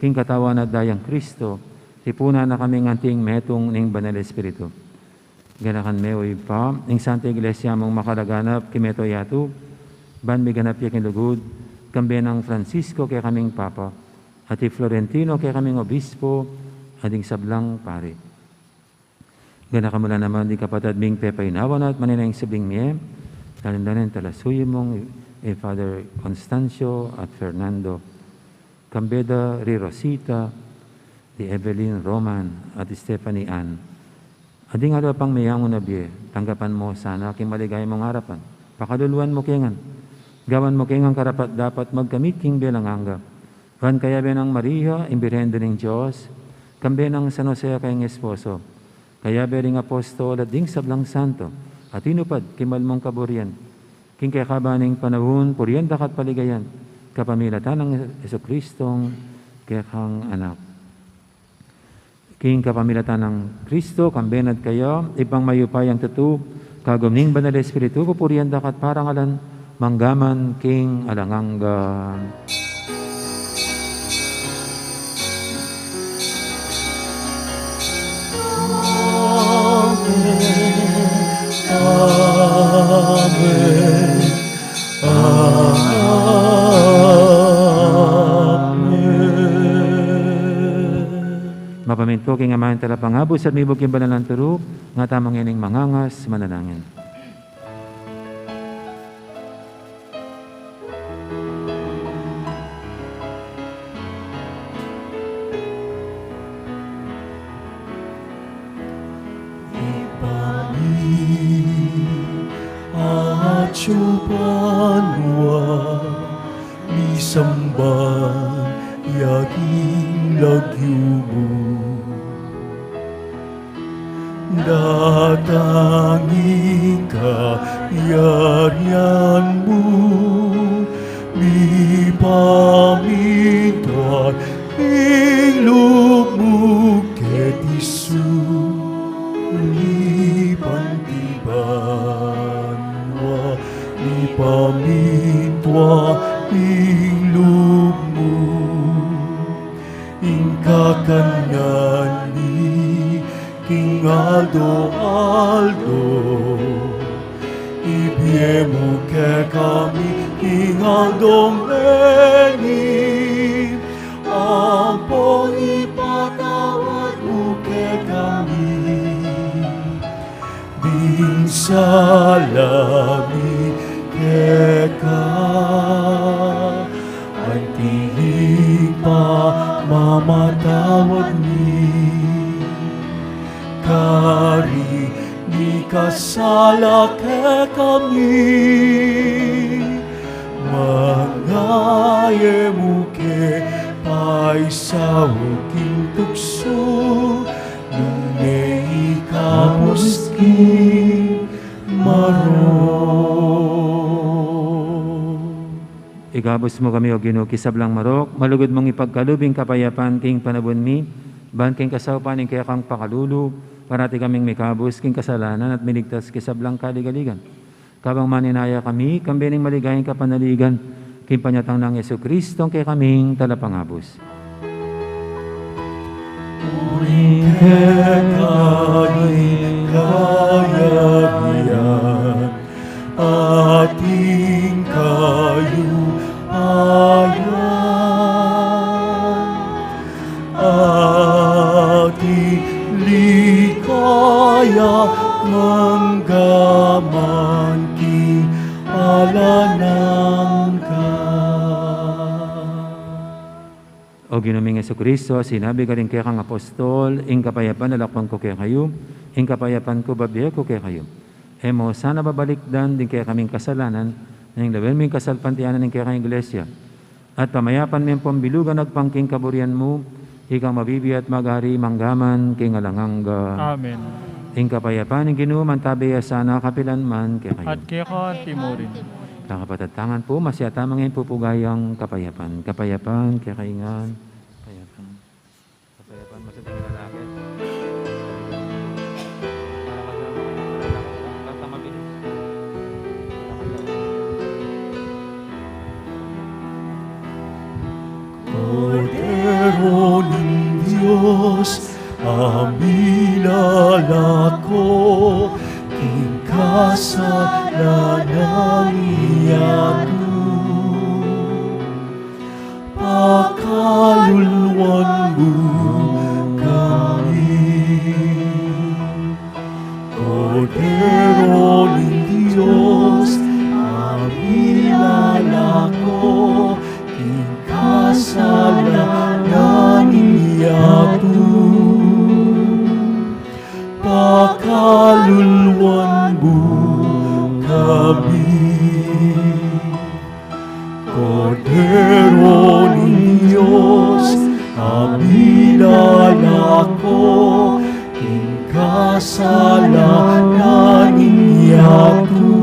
king katawan at dayang Kristu, tipunan na kaming anting metung ning Banal Espiritu. Ganakan me, o Ibpa, ing Santa Iglesia mung makalaganap king mabilug a yatu, ban miganap ya king lugud, kambe nang Francisco kekaming Papa, at i Florentino kekaming Obispo, at ding sablang pari. Ganakan mu la naman ding kapatad ming pepaynawan at manenaya king subling mie, lalung-lalu na ing talasuyu mung i, i Father Constancio at Fernando, kambe da ri Rosita, di Evelyn, Roman, at Stephanie Ann. At ding aliwa pang meyangu na bie, tanggapan mu sana king maligaya mung arapan. Pakaluluan mu ke ngan. Gawan mu ke ngan karapat-dapat magkamit king bie alang angga. Ban kayabe nang Maria, ing Birhen Indu ning Dios, kambe nang San Jose a kayang esposo, kayabe ring apostol at ding sablang santo a tinupad king mal mung kaburian, king kekaban ning panaun, purian da ka at paligayan, kapamilatan nang Jesucristong kekang Anak. King kapamilatan nang Kristu, kambe na at kaya, Ibpang mayupayang tutu, kagum ning Banal Espiritu, pupurian da ka at parangalan, mangga man king alang angga. Amen. Amen. Amen. Mapamintu king Ama ing Talapangabus at mibug king banal nang turu, nga tamu ngening mangangas manalangin. Ibpa mi, atsu ka banua, misamban ya ing lagyu mu. Datang ing kayarian mu, mipamintuan ing lub mu keti sulip anti banua, mipamintuan ing lub mu. Ing kakanan mi king aldo-aldo, ibie mu kekami king aldo ngeni, ampon ipatawad mu kekami ding sala mi keka, anti ing pamamatawad mi karing mikasala kekami. Manga e mu ke paisaul king tuksu, nune ikabus king marok. Ikabus mu kami, O Ginu, king sablang marok, malugud mung ipagkalub ing kapayapan king panaun mi, ban king kasaupan ning kekang pakalulu, parati kaming mikabus king kasalanan at miligtas king sablang kaligaligan. Kabang maninaya kami, kambe ning maligayang kapanaligan, king panyatang nang Jesucristo, kekaming Talapangabus. Uling keka ing kayarian, at ing kayupayan, at ing Ligaya mangga man king alang angga. O Ginu ming Jesucristo, sinabi karing kekang apostol, ing kapayapan lalakwan ku kekayu, ing kapayapan ku bibie ku kekayu. E mu sana babalikdan ding kekaming kasalanan, nune lawen mu ing kasalpantayanan ning kekang Iglesia. At pamayapan me ampong bilugan agpang king kaburian mu, ikang mabibie at mag-ari mangga man king alang angga. Amen. Ing kapayapan ning Ginu mantabe ya sana kapilan man kekayu. At keka anti mu rin. Kakapatad, tangan pu, masyata mangin pupugayang kapayapan. Kapayapan, kekayu ngan. Kapayapan. Kapayapan, masyata mangin lalaki. Kordero ning Dios, a milalako king kasalanan ning yatu. Pakaluluan mu kami. Kordero ning Dios, a milalako king kasalanan ning yatu. Pakaluluan mu kami. Kordero ning Dios, a milalako king kasalanan ning yatu.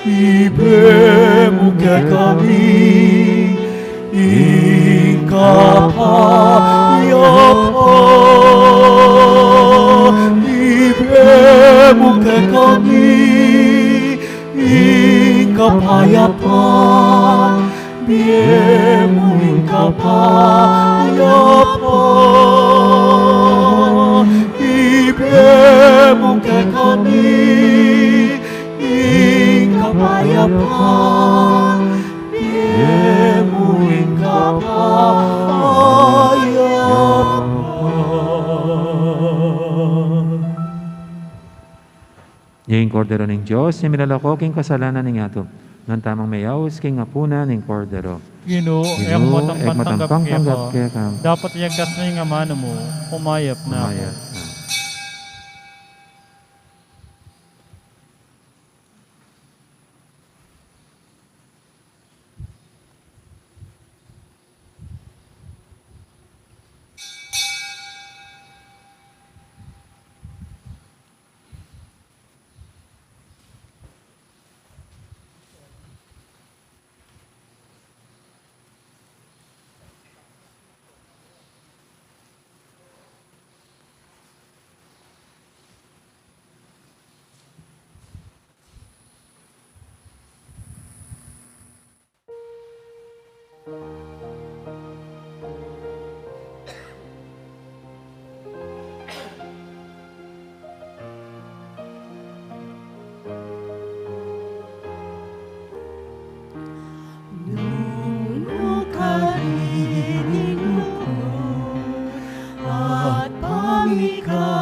Ibie mu kekami ing kapayapan. Ibie mu kekami ing kapayapan. Ibie mu ing kapayapan. Ibie mu kekami ing kapayapan. Ibie mu ing kapayapan. Ing Kordero ning Dios, a milalako king kasalanan ning yatu. Nanu tamung meyaus king apunan ning Kordero. Ginu, Ginu, e ku matampang tanggap keka. Dapat iyagas mu ing amanu mu, kumayap na ku. Kumayap na. Nung nukarin ing lugud at pamikalugu,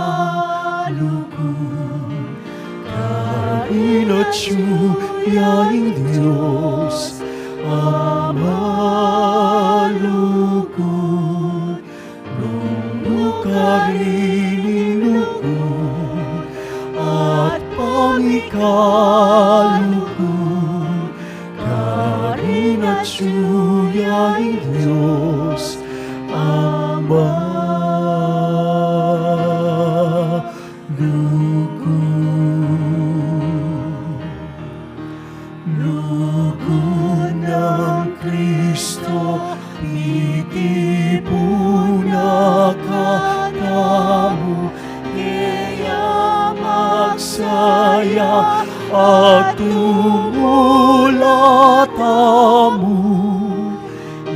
karin atyu ya ing Dios a malugud. Nung nukarin ing lugud at pamikalugu, karin atyu ya ing Dios a malugud. Lugud nang Kristo, mitipun na katamu, kaya magsaya at tumula tamu.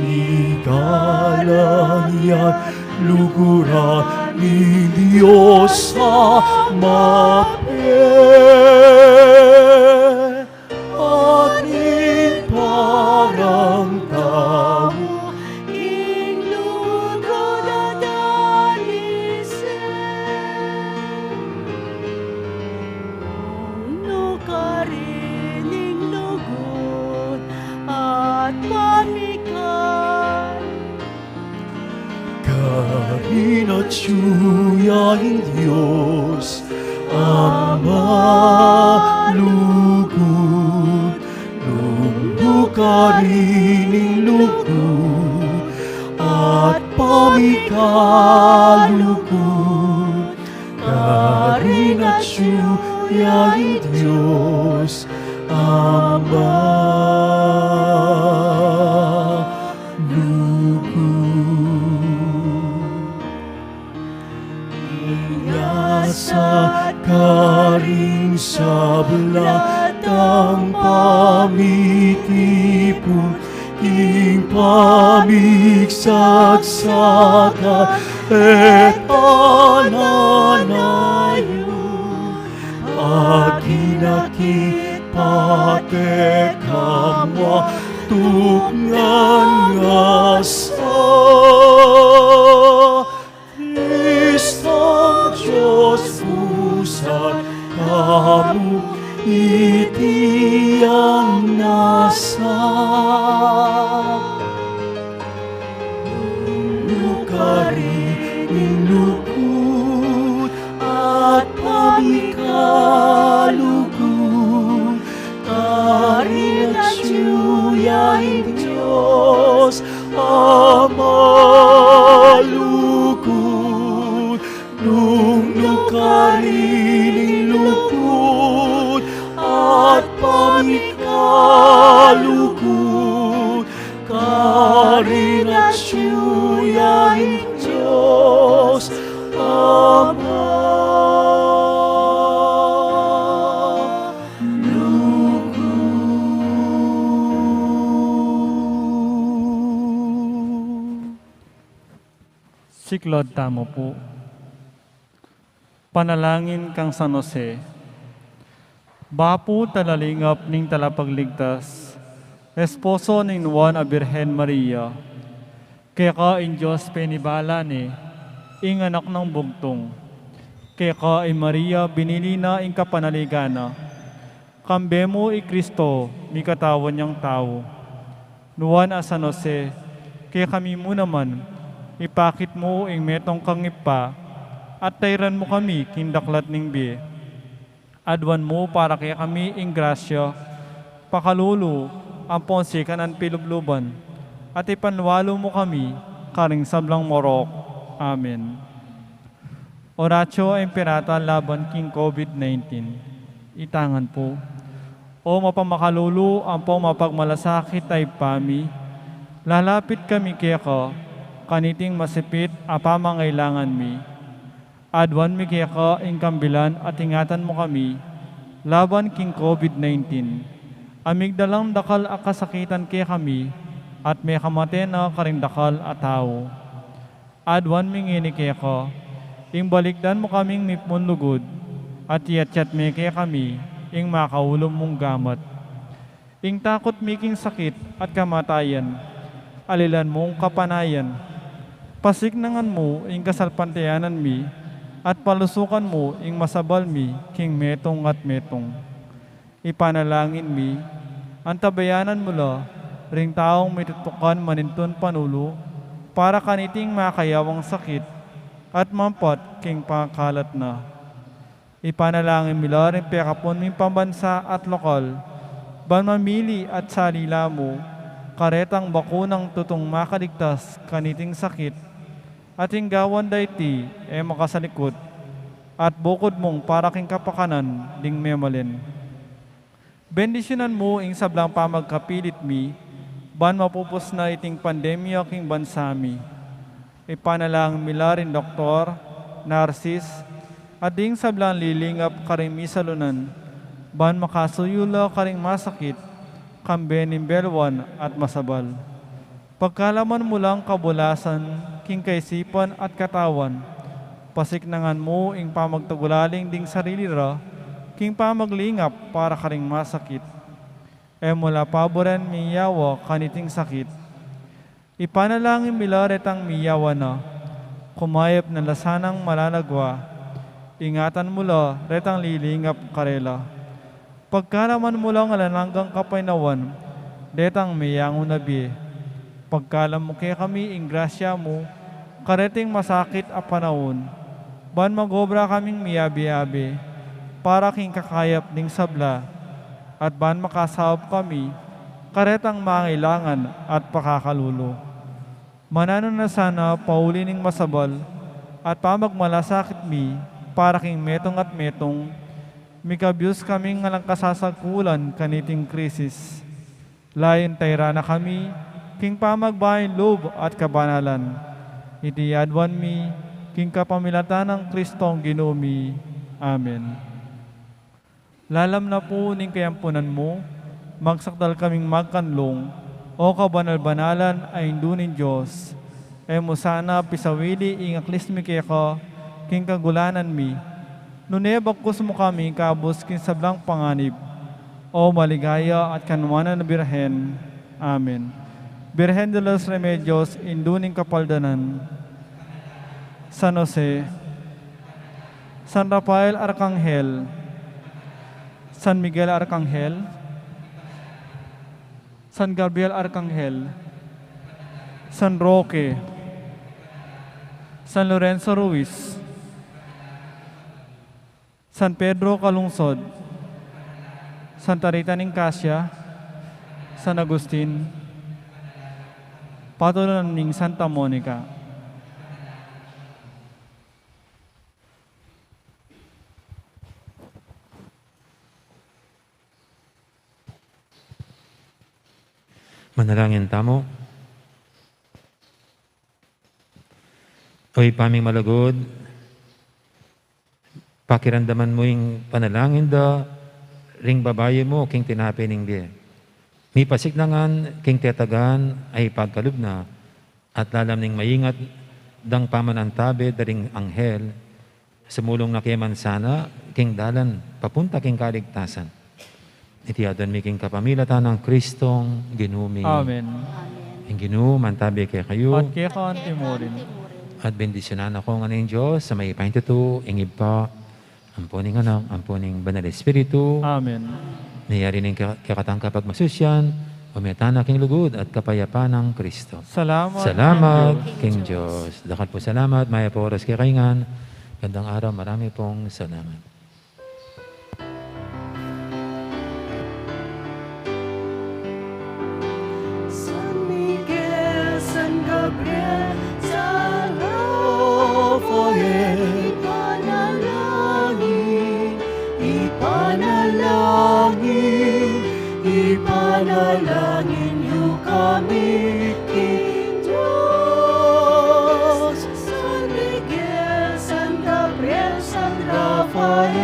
Igalang ya ing lugud ning Dios a mapie. Atin parang tau ing lugud a dalan Inatsu ya ing Dios a malugud, nung nukarin ing lugud at pamikalugud, karin atsu ya ing Dios a malugud. Inyasa karing sabla tang pamitipun, ing pamigsagsakan, e pananayu, aginakit pate kamwa tukngan ngasa. Kristong Dios, pusat kamu iti yang nasa. Nukarin ing lugud at pamikalugud, karin atsu ya ing Dios a malugud, nung nukarin ing lugud at pamikalugud, karin atsu ya ing Dios a malugud. Siklaud tamu pu. Panalangin kang San Jose. Bapu, talalingap ning Talapagligtas, esposo ning Nuan a Birhen Maria, keka ing Dios penibala ne ing Anak nang Bugtung. Keka i Maria binili na ing kapanaligan na. Kambe mu i Kristo, mikatawan yang tau. Nuan a San Jose, kekami mu naman, ipakit mu ing metung kang Ibpa, at tairan mu kami king daklat ning bie. Aduan mu para kekami ing grasya, pakalulu, ampon sikanan pilubluban, at ipanwalu mu kami karing sablang marok. Amen. Oratio Imperata laban king COVID nineteen. Itangan pu. O mapamakalulu ampong mapagmalasakit a Ibpa mi, lalapit kami keka, kaniting masipit a pamangailangan mi. Aduan mi keka ing kambilan at ingatan mu kami laban king COVID nineteen. A migdalang dakal a kasakitan kekami at mekamate na karing dakal a tau. Aduan mi ngeni keka, ing balikdan mu kaming mipmun lugud, at iyatyat me kekami ing makaulum mung gamat. Ing takut mi king sakit at kamatayan, alilan mung kapanayan. Pasiknangan mu ing kasalpantayanan mi, at palusukan mu ing masabal mi king metung at metung. Ipanalangin mi, antabayanan mu la ring taung mitutukan manintun panulu para kaniting makayawang sakit at mampat king pangakalat na. Ipanalangin mi la ring pekapun ming pambansa at lokal, ban mamili at salila mu karetang bakunang tutung makaligtas kaniting sakit, at ing gawan da iti e makasalikut, at bukud mung para king kapakanan ding memalin. Bendisyunan mu ing sablang pamagkapilit mi, ban mapupus na iting pandemya king bansa mi. Ipanalangin mi la ring doktor, narsis, at ding sablang lilingap karing misalunan, ban makasuyu la karing masakit, kambe ning belwan at masabal. Pagkalaman mu lang kabulasan king kaisipan at katawan, pasiknangan mu ing pamagtagulaling ding sarili ra king pamaglingap para karing masakit. E mu la paburen miyawa kaniting sakit. Ipanalangin mi la retang miyawa na, kumayap na la sanang malalagwa. Ingatan mu la retang lilingap karela. Pagkalaman mu lang alang anggang kapaynawan detang meyangu na bie. Pagkalam mu kekami ing grasya mu, kareting masakit a panaun, ban mag-obra kaming miyabe-yabe para king kakayap ning sabla, at ban makasaup kami karetang mangailangan at pakakalulu. Mananu na sana pauli ning masabal at pamagmalasakit mi para king metung at metung, mikabyus kaming alang kasasagkulan kaniting krisis. Layun tairan na kami king pamagbaing lub at kabanalan. Iti aduan mi king kapamilatan nang Kristong Ginu mi. Amen. Lalam na pu ning kayampunan mu, magsakdal kaming magkanlung, O kabanal-banalan a Indu ning Dios, e mu sana pisawili ing aklis mi keka king kagulanan mi, nune bagkus mu kami kabus king sablang panganib, O maligaya at kanuanan a Birhen. Amen. Birhen de los Remedios, Indu ning Kapaldanan, San Jose, San Rafael Arkanghel, San Miguel Arkanghel, San Gabriel Arkanghel, San Roque, San Lorenzo Ruiz, San Pedro Calungsod, Santa Rita ning Cascia, San Agustin, patulunan ning Santa Monica. Manalangin tamu. O Ibpa ming malugud, pakiramdaman mu ing panalangin da ring babayi mu king tinape ning bie. Mipasiknangan king tetagan a ipagkalub na, at lalam ning maingat dang pamanantabe da ring anghel, sumulung na ke man sana king dalan papunta king kaligtasan. Iti aduan mi king kapamilatan nang Kristong Ginu mi. Amen. Ing Ginu mantabe kekayu. At keka anti murin. At bendisyunan na kayu ngan ning Dios a mayupaya king tutu, ing Ibpa, ampo ning Anak, ampo ning Banal Espiritu. Amen. Niyari ning ke-, kekatang kapagmasusian, ume tana king lugud at kapayapan nang Kristo. Salamat king Dios. Dakal pung salamat, mayap a oras kekayu ngan. Gandang araw, marami pong salamat. San Miguel, San Gabriel, San Rafael, ipanalangin, ipanalangin, ipanalangin yu kami king Dios. San Miguel, San Gabriel, San Rafael,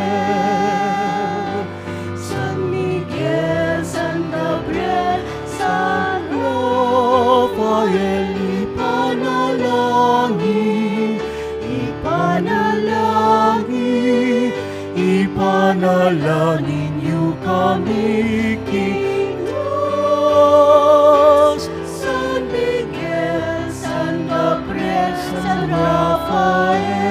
San Miguel, San Gabriel, San Rafael, ipanalangin, ipanalangin, ipanalangin yu kami king Dios. San Miguel, San Gabriel, San Rafael,